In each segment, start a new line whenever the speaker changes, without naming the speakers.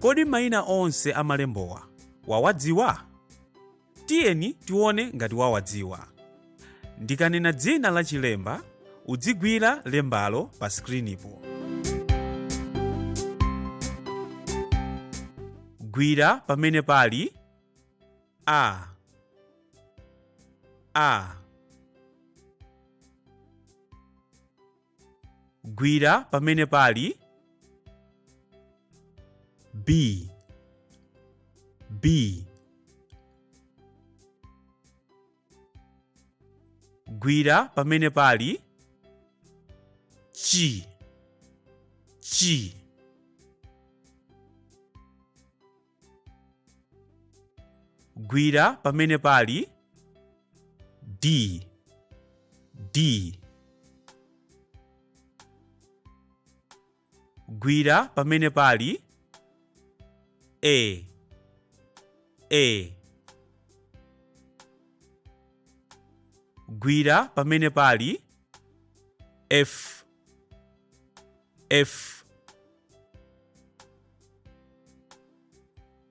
Kodi mayina onse a malembowa wawadziwa? Tiyeni tione ngati wawadziwa. Ndikanena dzina la chilemba, udzigwira lembalo pa skrinipo. Gwira pamene pali A, A. Gwira pamene pali B, B. Gwira pamene pali Ch, Ch. Gwira pamene pali D, D. Gwira pamene pali E, E. Gwira pamene pali F, F.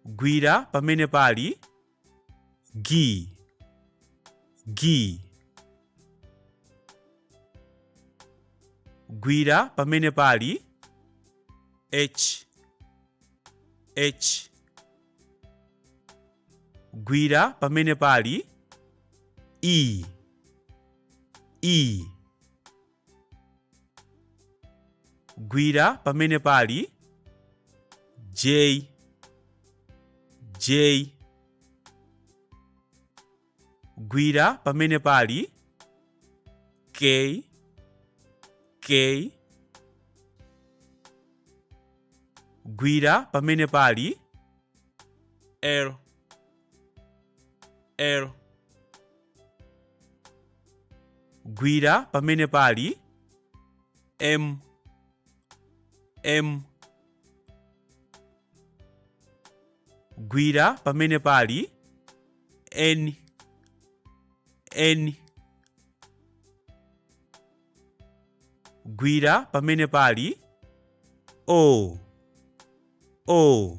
Gwira pamene pali G, G. Gwira pamene pali H, H. Gwira pamene pali E, E. Gwira pamene pali J, J. Gwira pamene pali K, K. Gwira pamene pali L, L. Gwira pamene pali M, M. Gwira pamene pali N, N. Gwira pamene pali O, O.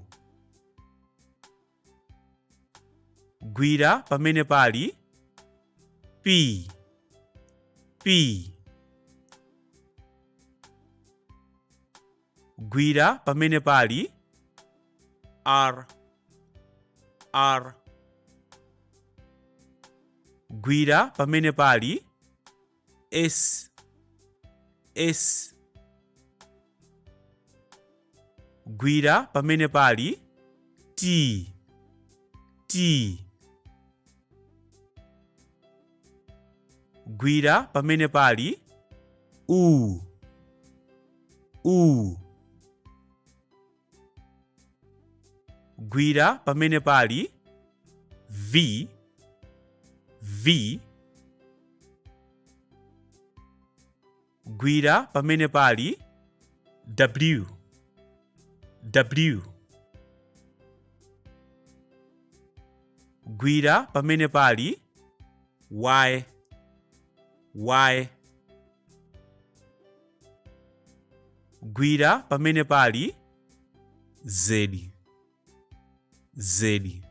Gwira pamene pali P, P. Gwira pamene pali R, R. Gwira pamene pali S, S. Gwira pamene pali T, T. Gwira pamene pali U, U. Gwira pamene pali V, V. Gwira pamene pali W, W. Gwira pamene pali Y, Y. Gwira pamene pali Z, Z.